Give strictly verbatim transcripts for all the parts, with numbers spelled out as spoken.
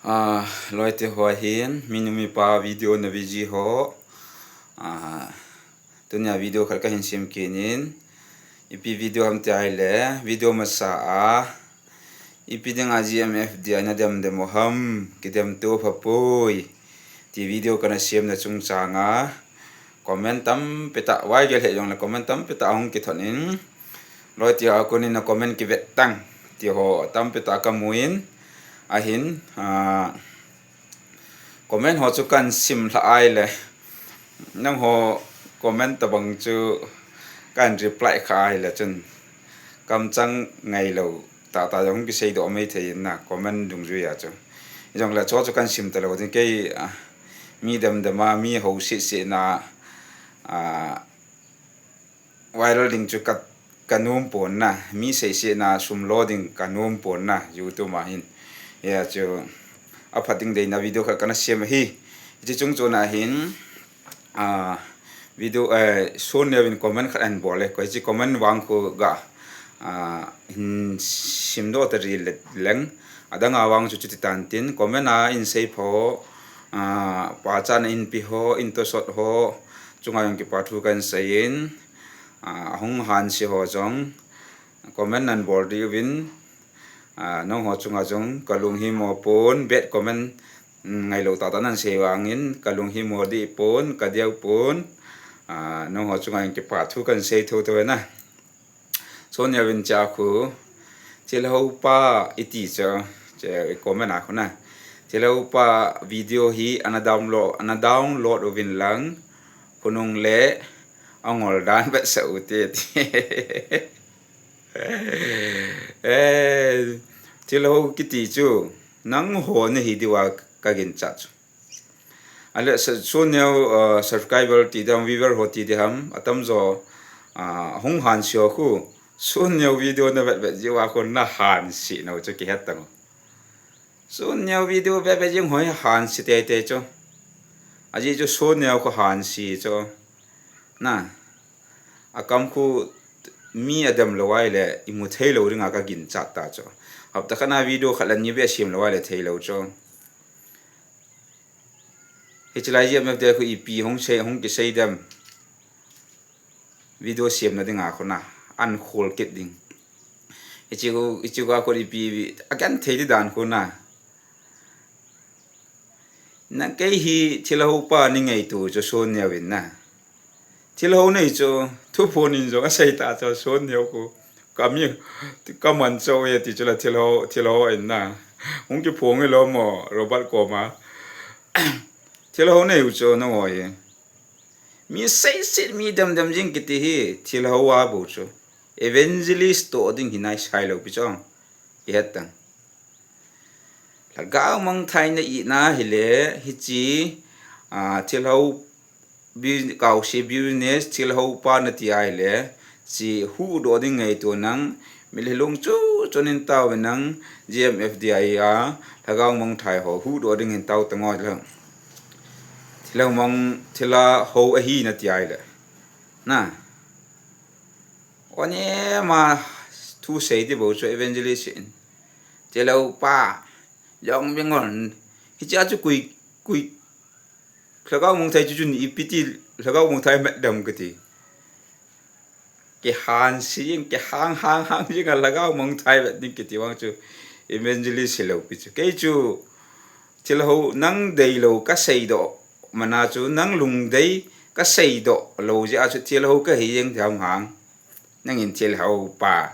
Ah, loite ho hin, minu mipa video na biji ho. Ah, tunia video khat kahin sem kit in. Ipi video ham ti ahile, video masa a. Ipi dinga G M F D I na dem dem u ham, kidem to pha poi. Ti video kana sem na chungchang a. Comment tampi tah, vai gel he jongle comment tampi tah ahung kithon in. Loite ho a kon in na comment kivet tang. Ti ho tampi tah kamu in. Ahin, ah, comment ho chu kan sim lha ahile. Nangho comment tabang chu kan reply kha ahile chun. Kamchang ngailou. Tah tah jong kisei doh mai thei in na comment dungjui a chu. Hijongle chu chu kan sim talou ding kei, ah, mi dem dem a, mi ho sih sih na, ah, viral ding chu ka, ka nom pon na, mi sei sih na sum lo ding ka nom pon na, YouTube a hin. Hia chu aphat ding deina video khat kana sem ahi. Hiche chung chon a hin, ah, video, eh, Sonneo in comment khat ahin bol e, koi hiche comment vang khu ga, ah, hin sim doh ta ri le leng, adang a vang chu chuti tan tin, comment a in sei pha ho, ah, pachat na in pe ho, in tosot ho, chunga jong kipa thu kan sei in, ah, hung hanse ho jong, comment nan bol diuvin, ah, nangho chunga jong ka lunghimo pon, bad comment, mm, ngailou tah tah nan sei vangin, ka lunghimo dih pon, ka deu pon, ah, nangho chunga jong kipa thu kan sei thotho na. Sonneo in cha khu, thilhou pa iti chu, che comment a khu na. Thilhou pa video hi ana download, ana download uvin lang, khonung le angol dan vetsah u te ti. Eh, thilhou kiti chu, nangho nahi diuva ka ginchat chu. Ale, sa-, Sonneo, ah, subscriber ti diham, viewer ho ti diham, atamjo, ah, hung hanse ho khu, Sonneo video na vet vet jiuva khu na hanse nau chu kihet tang u. Sonneo video vet vet jing ho hi hanse tei tei chu. Ajeh chu Sonneo khu hanse chu. Na. Akam khu mi adem lou ahile, imu thei lou dinga ka ginchat ta chu. Hapta khat na video khat le ni beh sem lou ahile thei lou chu. Hiche lai G M F D I khu ipi hung sei, hung kisei dem. Video semna dinga khu na, an khol kit ding. Hiche khu, hiche khu a khu ipi, a kan thei di dan khu na. Na kei hi thilhou pa ni ngaito chu Sonneo in na. Thilhou nei chu, thuphon in jong asei ta chu Sonneo khu. Ka mi, ka man chu e ti chu la thilhou, thilhou in na. Hung kiphong e lo mo, Robert koma. Thilhou nei u chu nangho hi. Mi seiset mi dem dem jing kiti hi, thilhou a bou chu. Evangelist toh ding hi nai sai lou pi chu. Kihet tang. Lhagao mangthai na ina hile, hiche, ah, thilhou bu-, kaose business, thilhou pa nati ahile, hiche huhdoh ding ngaito nang, mitlhi lung chu chun in tao nang, G M F D I a, lhagao mangthai ho, huhdoh ding hin tao tang o le. Thilhou mang, thilhou ahi nati ahile. Na. One ma thu sei ti bou chu evangelist in. Thilhou pa, jong bing on. Hiche a chu kui, kui, lhagao mangthai chu chun ipi ti, lhagao mangthai met dem kati. Kihanse jing, kihang, hang, hang jing a lhagao mangthai vet ding kiti vang chu evangelist hilou pi chu. Kei chu thilhou nang deilou ka seidoh, mana chu nang lungdei ka seidoh lou jeh a chu thilhou kahi jeng tham hang. Nangin thilhou pa,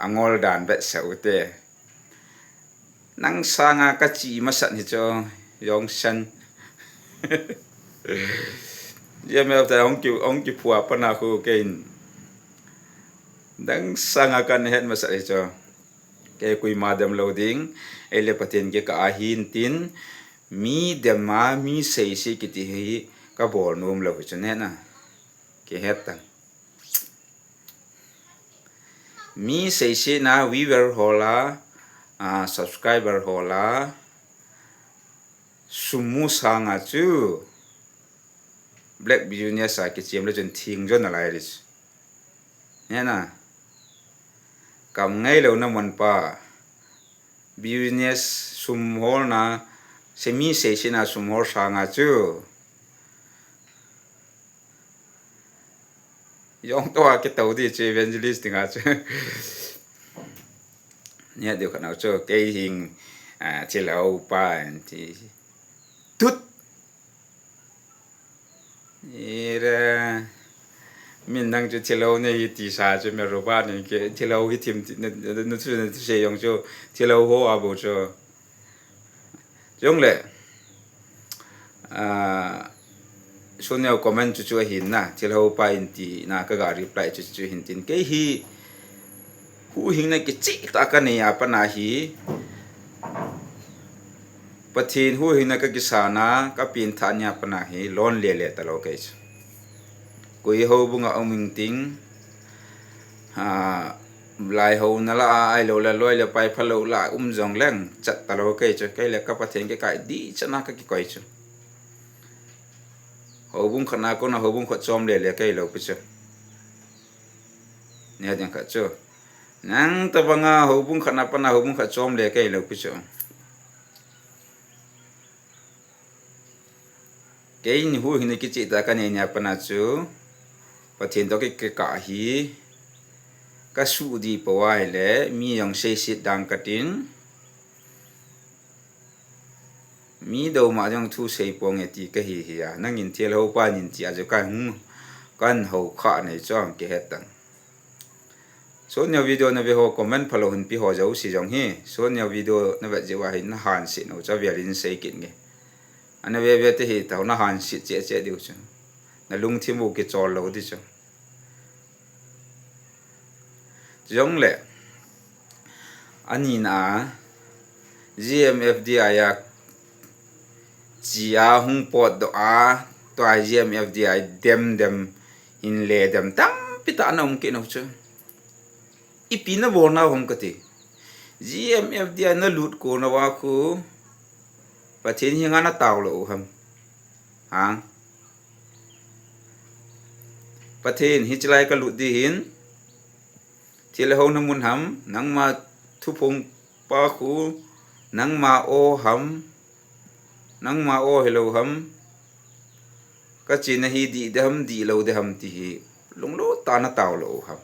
angol dan vetsah u te. Nang sanga kache masat hi chu, jong san. G M F D I hung ki, hung kiphua pana khu kei in. Nang sanga kahet masat hi chu. Kei koima dem lou ding, ei le Pathen kikah a hin tin, mi dem a, mi seise kiti hi kabol nom lou hi chu nena. Kihet tang. Mi seise na viewer ho la, ah, subscriber ho la, sum mu sanga chu black business a kichem le chun thing jo nalai le chu. Nena. Kam ngailou na mon pa. Business sum holna, semi seisina sum hol sanga chu. Jong toh a kitou di chu evangelist dinga chu. Nia diu khat nau chu, kei hing, ah, thilhou pa anti. Tut. Ira. Min nang chu thilhou nei hi tisa chu me roba ni ke thilhou hi thim ti, na, na, na chu, na chu sei jong chu thilhou ho a bou chu. Jongle, ah, Suneo comment chu chu ahin na, thilhou pa inti na ka ga reply chu chu hin tin. Kei hi huhhingna kicheh tah ka nei a pat na hi, Pathen huhhingna ka kisa na, ka pengthah nia pat na hi, lon lele talou kei chu. Koi houbung a um ing ting, ah, lai houna la a, ahilou le loi le pai phalou la um jong leng, chat talou kei chu, kei le ka Pathen kei kai dih chan a ka kikoi chu. Houbung khat na kona houbung khat chom lele kei lou pi chu. Nia ding khat chu. Nang tabanga houbung khat na pat na houbung khat chom le kei lou pi chu. Kei ni huhhingna kicheh tah ka nei nia pat na chu, Pathen toh ki, kikah hi, ka suh di pou ahile, mi jong seiset dang ka tin, mi douma jong thu sei ponge ti ka hi hi a, nangin thilhou pa nin ti a chu ka hung, kan hou kha nei chu ang kihet tan. Suneo video na ve ho comment phalou hin pi ho jouse jong hi. Suneo video na vet jeh uva hi na hanset nau chu avel in sei kit nge. Ana ve ve te hi tao na hanset cheh cheh diu chu. Na lungthim u kichol lou di chu. Jongle. Ani na G M F D I a chi a hung potdoh a, tua G M F D I dem dem, hin le dem tampi tah na um kit nau chu. Ipi na bol nau ham kati. G M F D I na lut ko na va khu, Pathen hi nga na tao lou u ham. Hang. Pathen hi chilai ka lut di hin. Thilhou na mun ham, nangma thuphong pa khu, nangma o ham, nangma o hilou ham, ka chi na hi di de ham, di lou de ham ti hi, lunglut tah na tao lou u ham.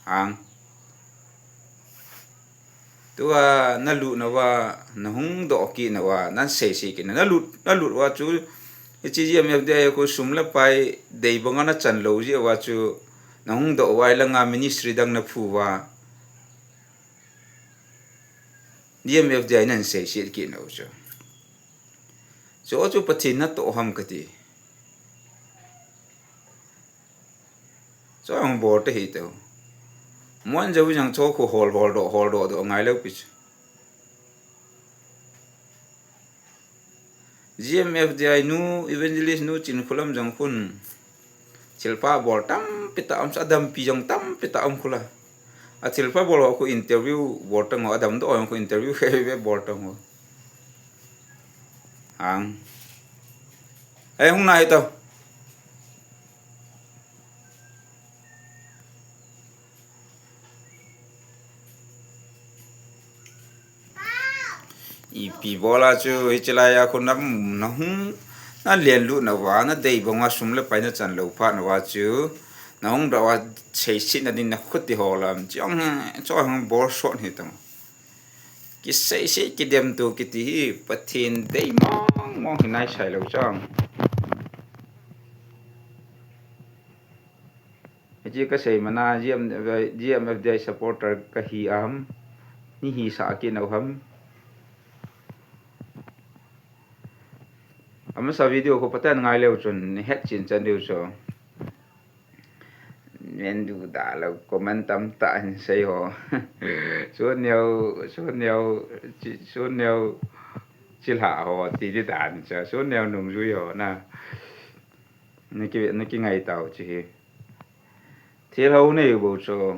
Hang. Tua na lut na va, na hung doh kit na va, na sei sei kit na, na lut, na lut va chu, hichi G M F D I khu sum le pai, dei banga na chan lou jeh va chu, na hung doh va, ilanga ministry dang na phu va, G M F D I nan sei sei kit na u chu. Chu chu Pathen na toh ham kati. Chu ang bol te hi teu. Mon jong jang chu khu hol hol doh, hol doh doh ngai lou pi chu. G M F D I nu, evangelist nu Chinkholam jong khun. Thilpha bol tampi tah um sa, adampi jong tampi tah um khula. A thilpha bol ho khu interview bol tang ho, adamdoh ho jong khu interview he he bol tang ho. Hang. Ei, hung na hi tao. Ipi bol a chu hichi lai a khu na, na hung, na len lut na va, na dei banga sum le pai na chan lou phat na va chu, na hung doh va sei sit na din na khu ti ho lam, chu ang he, chu ang bol sot hi tang. Kisei sei kidem tu kiti hi Pathen dei mong mong hi nai sai lou chang. Hichi ka sei mana G M, G M F D I supporter ka hi am, ni hi sa kit nau ham. Amasa video khu patan ngai leu chun, ni het chin chan diu chu. Nen du da lo comment tam tah hin sei ho. Suneo, Suneo, chi, Suneo, chilha ho, ti di dan cha. Suneo nungjui ho na. Na ki, na kingai tau chi hi. Thil ho nei bou chu.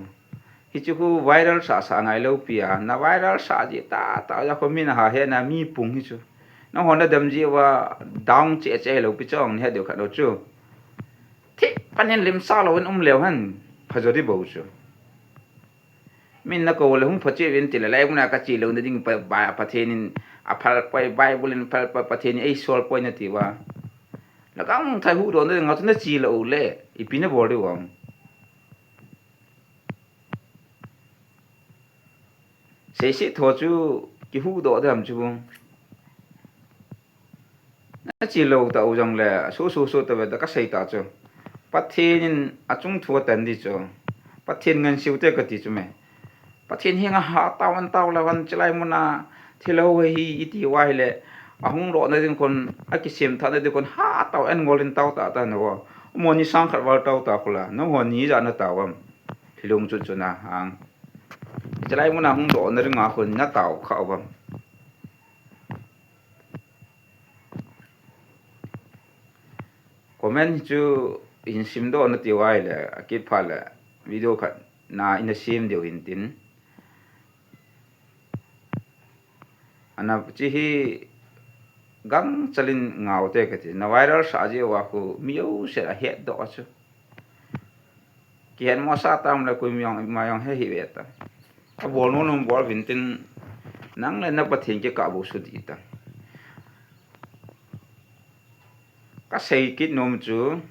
Hichu khu viral sa sa ngai lou pi a. Na viral sa ji ta, ta ja khu mi na ha he na mi pung hi chu. Na ho na dem ji va down che che lou pi chong ni ha deu khat lou chu. Thik panin lim sa lou in um leu hen, pha jo di bou chu. Min nakou le hung phache uvin tile, hilai muna kache louna ding pa, pa, Pathen in aphal poi, Bible in aphal poi, Pathen in eisol poi nati uva. Lhagao thai huhdoh na dinga chu nache lou le, ipi nabol diu ham. Seiset tho chu kihuhdoh ding ham chu. Nache lou tah u jongle, su, su, su tave ta kasei ta chu. Pathen in achung thu atan di chu. Pathen ngansei u te kati chu me. Pathen henga hatah in tao le van chilai muna thilha ho hi iti uva ahile, ahung lona ding khun, akisem thahna ding khun hatah in ngol in tao tah tah nao. Moni sang khat val tao tah khula, nangho ni ijat natao uvam. Thilung chun chun a hang. Chilai muna hung lona dinga khun natao kha uvam. Comment chu hin simdoh nati uva ahile, akit phat le video khat na ina sem diu hin tin. Ana chi hi gangchal in ngau te kati, na viral sah jeh uva khu mi jouse ahetdoh a chu. Kihetmo sah tam le koima jong, ima jong he hi ve ta. Abol nom nom bol uvin tin, nang le na Pathen kikah bou sudih ta. Kasei kit nom chu,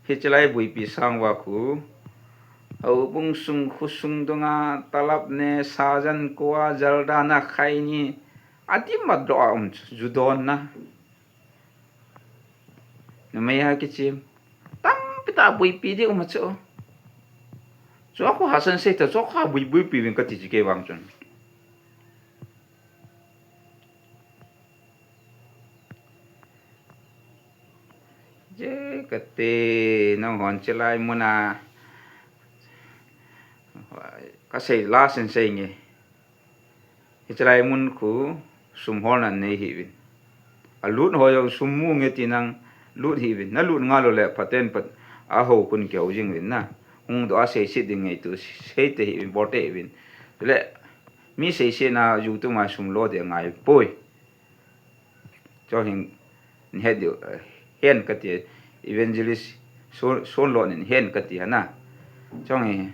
hiche lai buipi sang uva khu, houbung sung, khosung dunga talap ne, sajan kua, jaldana, khaini, adim adoh a um chu, ju donna. Numei a kichem. Tampi tah buipi ding um a chu. Chua khu hasan sei ta, chua khu bui, buipi uvin kati chu kei vang chun. Je kati, nanghon chilai muna. Kasei last in sei nge. Hiche lai mun khu sum holna nei hih uvin. Alut ho jong sum mu nge ti nang lut hih uvin. Nalut ngal u le phaten phat a hou khun kihou jing uvin na. Hung doh a seiset ding ngei tu sei te hih uvin, bol te hih uvin. Chule mi seiset na YouTube a sum lo ding angai poi. Chong hin het diu, eh, hen kati, evangelist Son, Sonlon in hen kati hana. Chong hi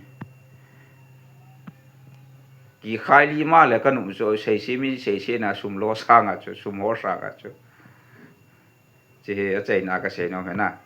kikhai lima le kanung chu seiset mi seiset na sum lo sanga chu, sum ho sanga chu. Chi hi achaina kasei nom hena.